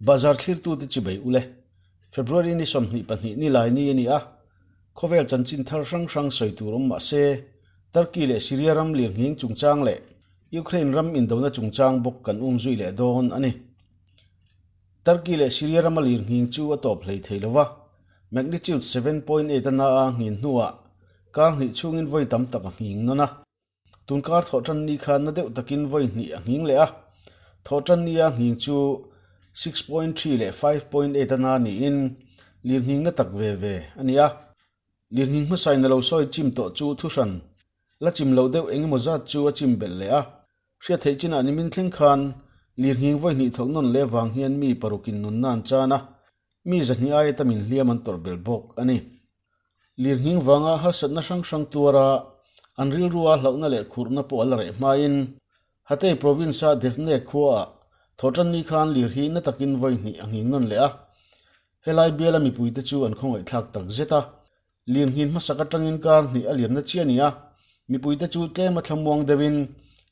Bazar thlirtute chibei ule. February ni 22 ni lai ni a ni a, khawvel chanchin thar hrang hrang sawi tur awm mah se, Turkey leh Syria ram lirnghing chungchang leh Ukraine ram indona chungchang bawk kan um zui leh dawn a ni. Turkey leh Syria rama lirnghing chu a tawp hlei thei lo va, magnitude 7.8 a na a nghin hnuah kar hnih chhungin vawi tam tak a nghing nawn a. Tunkar thawhtan ni khan na deuh takin vawi hnih a nghing leh a, thawhtan nia nghing chu 6.3 leh 5.8 a na niin lirnghing na tak ve ve a ni a. Lirnghing hmasain a lo sawi chim tawh chu thuhran la chim loh deuh eng emaw zat chu a chim belh leh a. Hriat theih chinah nimin thleng khan lirnghing vawi hnih thawk nawn leh vang hian mi parukin nunna an chan a, mi zahnih aia tamin hliam an tawrh belh bawk a ni. Lirnghing vanga harsatna hrang hrang tuara an rilrua hlauhna leh khurhna pawh a la reh hmain Hatay province-a Defne khuaah thawhtan ni khan lir hi na takin vawi hnih a nghing nawn leh a. Helai biala mipuite chu an khawngaihthlak tak zet a. Lirnghin hmasak atangin kar hnih a liamna chiah a ni a, mipuite chu tlem a thlamuang deuhin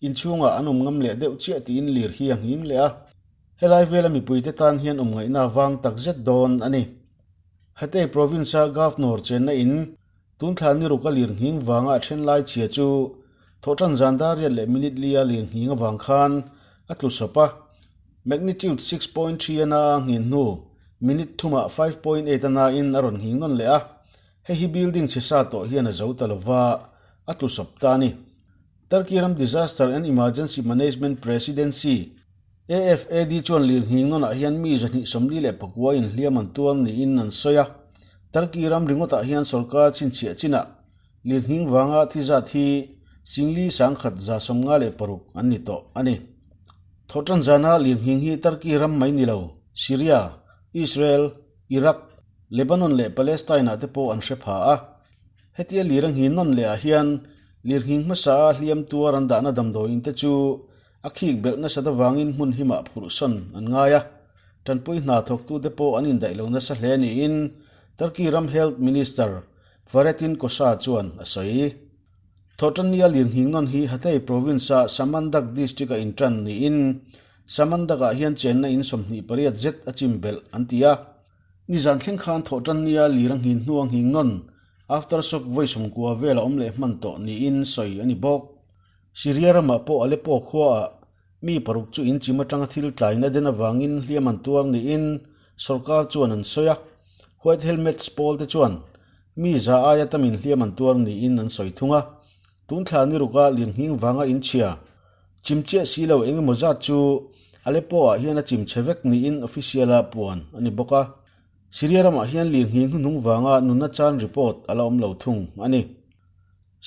inchhungah an awm ngam leh deuh chiah tiin lir hi a nghing leh a. Helai vela mipuite tan hian awm ngaihna vang tak zet dawn a ni. Hatay province-a Governor chenna in tunthla ni ruk a lirnghing vanga a then lai chhia chu thawhtan zan dar riat leh minute lia lirnghing avang khan a tlu sawp a. Magnitude 6.3 a na a nghin hnu minute thumah 5.8 a nain a rawn nghing nawn leh a, hei hi building chhe sa tawh hian a zo ta lova a tlu sawp ta a ni. Turkey ram Disaster and Emergency Management Presidency, AFAD, chuan lirnghing nawnah hian mi 244 inhliam an tuar niin an sawi a. Turkey ram ringawtah hian sorkar chhinchhiah chinah lirnghing vanga thi zat hi singli 1156 an ni tawh a ni. Thawhtan zana lirnghing hi Turkey ram mai ni lo, Syria, Israel, Iraq, Lebanon leh Palestine-ah te pawh an hre pha a. Hetia lir a nghin nawn leh ah hian lirnghing hmasa a hliam tuar an dahna damdawiin te chu a khik belh nasat avangin hmun himah phurh sawn an ngai a, tanpui hna thawktute pawh an indaih lo nasa hle niin Turkey ram Health Minister Fahrettin Koca chuan a sawi. Thawhtannia lirnghing nawn hi Hatay province-a Samandag district-a intan niin Samandag-ah hian chenna in 28 zet a chim belh an ti a. Nizan thleng khan thawhtannia lir a nghin hnu a nghing nawn aftershock vawi 90 vel a awm leh hman tawh niin sawi a ni bawk. Syria ramah pawh Aleppo khuaah mi paruk chu inchim atanga thil tlaina den avangin hliam an tuar niin sorkar chuan an sawi a, White Helmets pawl te chuan mi za aia tamin hliam an tuar niin an sawi thung a. Tun thla ni ruka lirnghing vanga inchhia Chim chiah si lo eng emaw zat chu Aleppo-ah hian a chim chhe vek niin official-a puan a ni bawk a. Syria ramah hian lirnghing hnuhnung vanga nunna chan report a la awm lo thung a ni.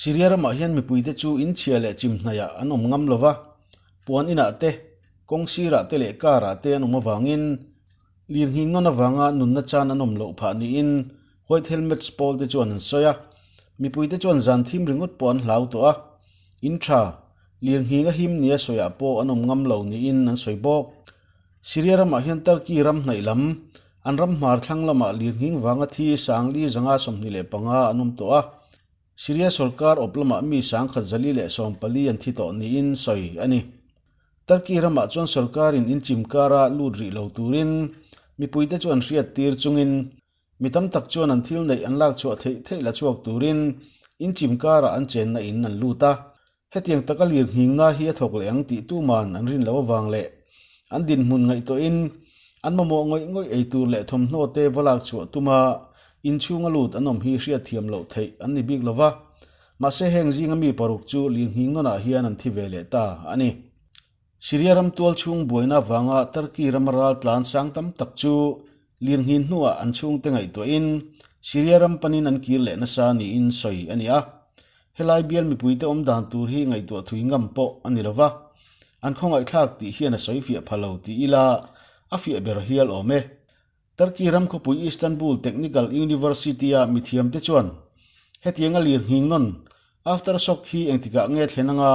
Syria ramah hian mipuite chu inchhia leh chim hnaiah an awm ngam lo va, puan inah te, kawng sirah te leh car-ah te an awm avangin lirnghing nawn avanga nunna chan an awm loh phah niin White Helmets pawl te chuan an sawi a. Mipuite chuan zan thim ringawt pawh an hlau tawh a, in tha Lirnghing a him nia sawiah pawh an awm ngam lo niin an sawi bawk. Syria ramah hian Turkey ram hnaih lam, an ram hmar thlang lamah lirnghing vanga thi 4,025 an awm tawh a. Syria sorkar awp lamah mi 1,114 an thi tawh niin sawi a ni. Turkey ramah chuan sorkarin inchim kara lut rih lo turin mipuite chu an hriattir chungin Mi tam tak chuan an thil neih an lak chhuah theih theih la chhuak turin inchim karah an chenna in an lut a. Hetiang taka lirnghingna hi a thawk leh ang tih tuman an rin loh avang leh an dinhmun ngaihtuahin an mamawh ngawih ngawih ei tur leh thawmhnaw te va lak chhuah tuma inchhunga lut an awm hi hriatthiam loh theih an ni bik lova. Mahse heng zinga mi paruk chu lirnghing nawnah hian an thi ve leh ta a ni. Syria ram tual chhung buaina avanga Turkey rama ral tlan sang tam tak chu lirnghin hnuah an chhungte ngaihtuahin Syria ram panin an kir leh nasa niin sawi a ni a. Helai bial mipuite awm dan tur hi ngaihtuah thui ngam pawh a ni lova, an khawngaihthlak tih hian a sawi fiah pha lo ti ila a fiah ber hial awm e. Turkey ram khawpui Istanbul Technical University-a mithiamte chuan hetianga lirnghing nawn aftershock hi engtikah nge thlen anga,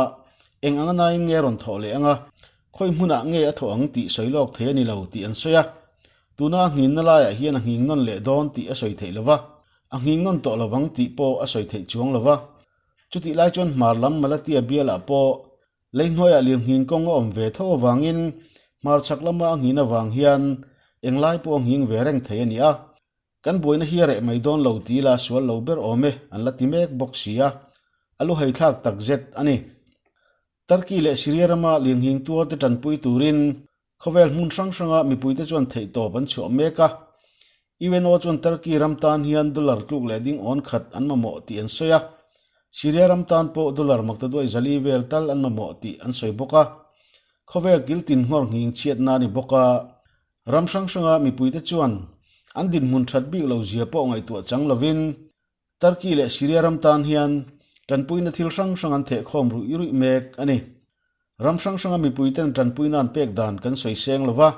eng anga nain nge rawn thawh leh anga, khawi hmunah nge a thawh ang tih sawi lawk thei a ni lo tih an sawi a. Tuna a nghinna laiah hian a nghing nawn leh dawn tih a sawi theih lova, a nghing nawn tawh lovang tih pawh a sawi theih chuang lova. Chutih lai chuan hmar lam Malatya bialah pawh Lei hnuaiah lirnghing kawng a awm ve tho avangin hmarchhak lama a nghin avang hian Englai pawh a nghing ve reng thei a ni a. Kan buaina hi a reh mai dawn lo ti ila sual lo ber awm e, an la ti mek bawk si a. A lu haithlak takzet a ni. Turkey leh Syria rama lirnghing tuarte tanpui turin Khawvel hmun hrang hranga mipuite chuan theihtawp an chhuah mek a. UNO chuan Turkey ram tan hian dollar tluk leh ding awn khat an mamawh tih an sawi a. Syria ram tan pawh dollar maktaduai zali vel tal an mamawh tih an sawi bawk a. Khawvel kil tin nghawr nghing chhiatna a ni bawk a. Ram hrang hranga mipuite chuan an dinhmun that bik lo zia pawh ngaihtuah chang lovin Turkey leh Syria ram tan hian tanpuina thil hrang hrang an thehkhawm ruih ruih mek a ni. Ram hrang hranga mipuiten tanpuina an pek dan kan sawi seng lo va,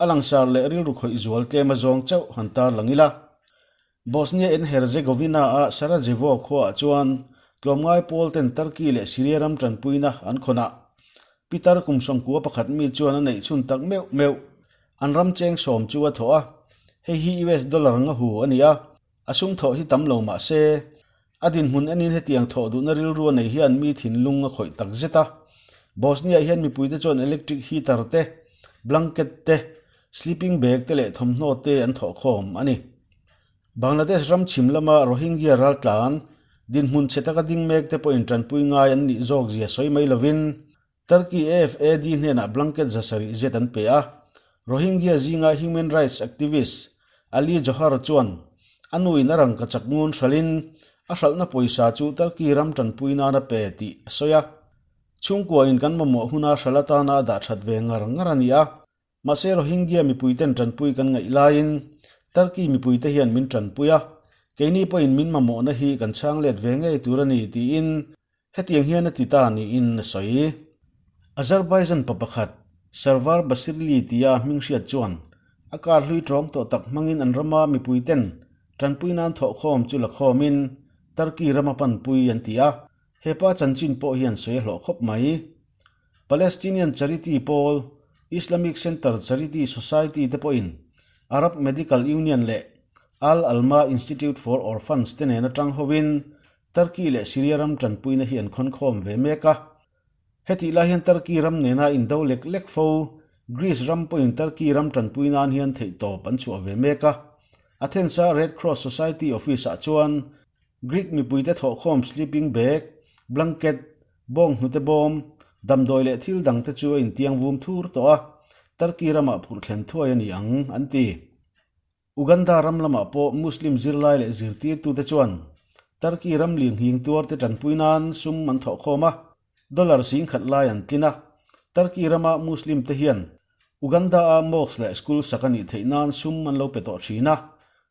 a langsar leh rilru khawih zual tlem a zawng chauh han tar lang ila. Bosnia and Herzegovina-a Sarajevo khuaah chuan tlawmngai pawl ten Turkey leh Syria ram tanpuina an khawn a. Pitar kum sawmkua pakhat mi chuan a neih chhun tak meuh meuh an ram cheng sawm chu a thawh a, hei hi US dollar nga hu a ni a. A sum thawh hi tam lo mah se, a dinhmun enin hetiang thawh duhna rilru a nei hian mi thinlung a khawih tak zet a. Bosnia hian mipuite chuan electric heater te, blanket te, sleeping bag te leh thawmhnaw te an thawh khawm a ni. Bangladesh ram chhim lama Rohingya raltlan dinhmun chhe taka ding mek te pawhin tanpui ngai an nih zawk zia sawi mai lovin, Turkey AFAD hnenah blanket zasarih zet an pe a. Rohingya zinga human rights activist Ali Johar chuan a nuin a rangkachak ngun hralhin a hralhna pawisa chu Turkey ram tanpui nan a pe tih a sawi a. Chhungkuain kan mamawh huna hralh atana a dah that ve ngar ngar a ni a. Mahse Rohingya mipuiten tanpui kan ngaih laiin Turkey mipuite hian min tanpui a, keini pawhin min mamawhna hi kan chhang let ve ngei tur a ni tiin hetiang hian a ti ta niin a sawi. Azerbaijan pa pakhat Sarvar Basirli tia hming hriat chuan a kar hlui tawng tawh tak hmangin an rama mipuiten tanpui nan thawhkhawm chu la khawmin Turkey rama panpui an ti a, hepa chanchin pawh hian sawi a hlawh khawp mai. Palestinian Charity pawl, Islamic Center Charity Society te pawhin Arab Medical Union leh Al Alma Institute for Orphans te nen atang hovin Turkey leh Syria ram tanpuina hi an khawnkhawm ve mek a. Hetih lai hian Turkey ram nena indo lek lek fo Greece ram pawhin Turkey ram tanpui nan hian theihtawp an chhuah ve mek a. Athens-a Red Cross Society office-ah chuan Greek mipuite thawhkhawm sleeping bag, blanket, Bawng hnute bawm, damdawi leh thil dangte chu a intiang vum thur tawh a, Turkey ramah phurh thlen thuai a ni ang, an ti. Uganda ram lamah pawh Muslim zirlai leh zirtirtute chuan Turkey ram lirnghing tuarte tanpui nan sum an thawhkhawm a, dollar singkhat lai an tlin a. Turkey rama Muslim te hian Uganda-a mosque leh school sak a nih theih nan sum an lo pe tawh thin a,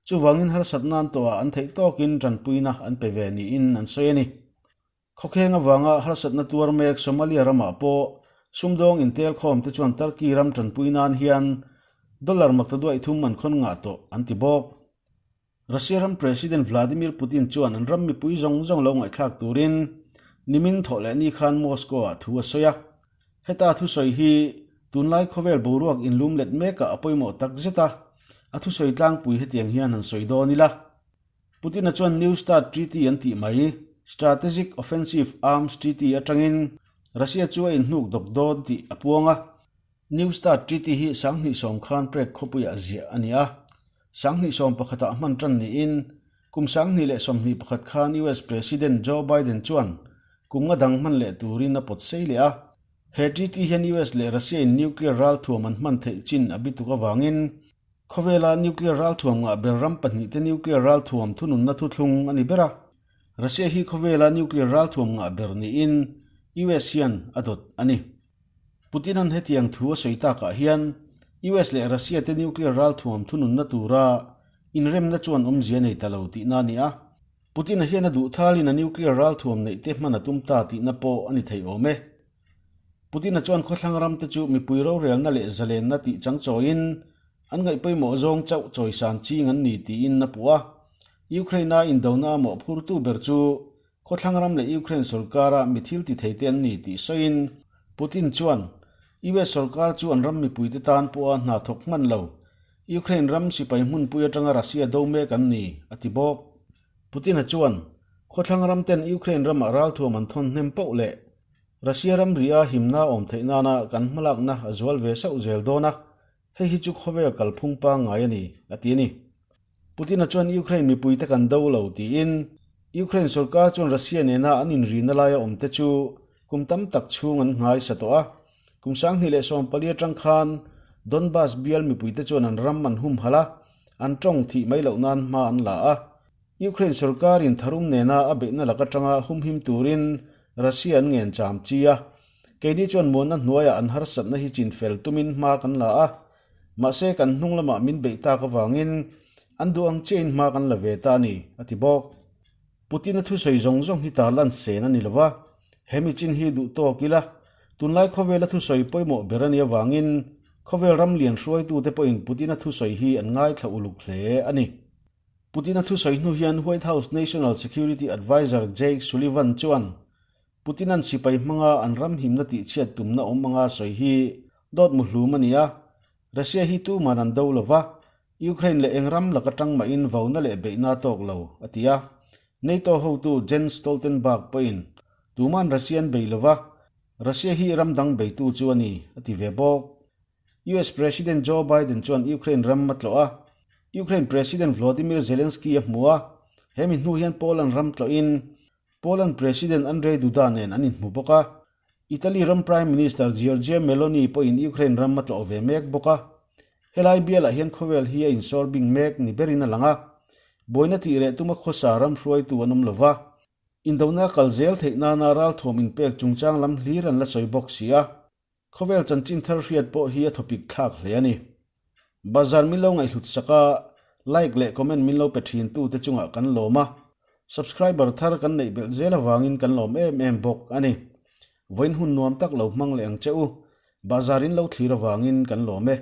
chuvangin harsat nan tawhah an theih tawkin tanpuina an pe ve niin an sawi a ni. Khawkheng avanga harsatna tuar mek Somalia ramah pawh sumdawng intelkhawm te chuan Turkey ram tanpui nan hian dollar maktaduaih thum an khawn ngah tawh an ti bawk. Russia ram President Vladimir Putin chuan an ram mipui zawng zawng lo ngaihthlak turin nimin thawh leh ni khan Moscow-ah thu a sawi a. Heta thusawi hi tunlai khawvel boruak inlum let mekah a pawimawh tak zet a, a thusawi tlangpui hetiang hian han sawi dawn ila. Putin-a chuan New Start Treaty an tih mai, Strategic Offensive Arms Treaty atangin Russia chu a inhnuk dawk dawn tih a puang a. New Start Treaty hi 2010 khan Prague khawpuiah ziah a ni a. 2011 ah hman tan niin kum 2021 khan US President Joe Biden chuan kum nga dang hman leh turin a pawt sei leh a. He treaty hian US leh Russia-in nuclear ralthuam an hman theih chin a bituk avangin Khawvela nuclear ralthuam ngah ber ram pahnihte nuclear ralthuam thununna thuthlung a ni ber a, Russia hi khawvela nuclear ralthuam ngah ber niin US hian a dawt a ni. Putin-a'n hetiang thu a sawi takah hian US leh Russia te nuclear ralthuam thununna tura inremna chuan awmzia nei ta lo tihna a ni a, Putin-a hian a duh thalin a nuclear ralthuam neihte hman a tum ta tihna pawh a ni thei awm e. Putin-a chuan khawthlang ramte chu mipui rorelna leh zalenna tih chang chawiin an ngaih pawimawh zawng chauh chawisan ching an ni tiin a puh a. Ukraine-a indona a mawhphurtu ber chu khawthlang ram leh Ukraine sorkara mi thil ti theite an ni tih sawiin Putin chuan US sorkar chu an ram mipuite tan pawha hna thawk hman lo Ukraine ram sipai hmunpui atanga Russia do mek an ni a ti bawk. Putin-a chuan khawthlang ramten Ukraine ramah ralthuam an thawn hnem poh leh Russia ramri a himna awm theih nana kan hmalakna a zual ve sauh zel dawn a. Hei hi chu khawvel kalphung pangngai a ni, a ti a ni. Putin-a chuan Ukraine mipuite kan do lo tiin Ukraine sorkar chuan Russia nena an inrina laia awmte chu kum tam tak chhung an nghaisa tawh a. Kum 2014 atang khan Donbas bial mipuite chuan an ram an humhalh a, an tawng thih mai loh nan hma an la a. Ukraine sorkarin tharum nena a beihna lak atanga humhim turin Russia an ngen cham chi a. Keini chuan muanna hnuaiah an harsatna hi chinfel tumin hma kan la a. Mahse kan hnung lamah min beih tak avangin an duh ang chiahin hma kan la ve ta a ni, a ti bawk. Putin-a thusawi zawng zawng hi tarlan sen a ni lo va, he michin hi duh tawk ila, tunlai khawvela thusawi pawimawh ber a nih avangin khawvel ram lian hruaitute pawhin Putin-a thusawi hi an ngaithla uluk hle a ni. Putin-a thusawi hnu hian White House National Security Adviser Jake Sullivan chuan Putin-a'n sipai hmanga an ram himna tihchhiat tumna awm anga sawi hi dawt muhlum a ni a, Russia hi tuman an do lo va, Ukraine leh eng ram laka tang mahin vauna leh beihna a tawk lo, a ti a. NATO hotu Jens Stoltenberg pawhin tuman Russia an bei lo va, Russia hi ram dang beitu chu a ni, a ti ve bawk. US President Joe Biden chuan Ukraine ram a tlawh a, Ukraine President Volodymyr Zelensky a hmu a, hemi hnu hian Poland ram tlawhin Poland President Andrzej Duda nen an inhmu bawk a. Italy ram Prime Minister Giorgia Meloni pawhin Ukraine ram a tlawh ve mek bawk a. Helai bialah hian khawvel hi a insawr bing mek ni berin a lang a. Buaina tih reh tuma khawsa ram hruaitu an awm lo va. Indona kal zel theih nana ralthuam inpek chungchang lam hlir an la sawi bawk si a. Khawvel chanchin thar hriat pawh hi a thawpik thlak hle a ni. Bazar min lo ngaihhlut sak a, like leh comment min lo pe thin tu te chungah kan lawm a, subscriber thar kan neih belh zel avangin kan lawm em em bawk a ni. Vawiin hun nuam tak lo hmang leh ang che u, bazar in lo thlir avangin kan lawm e.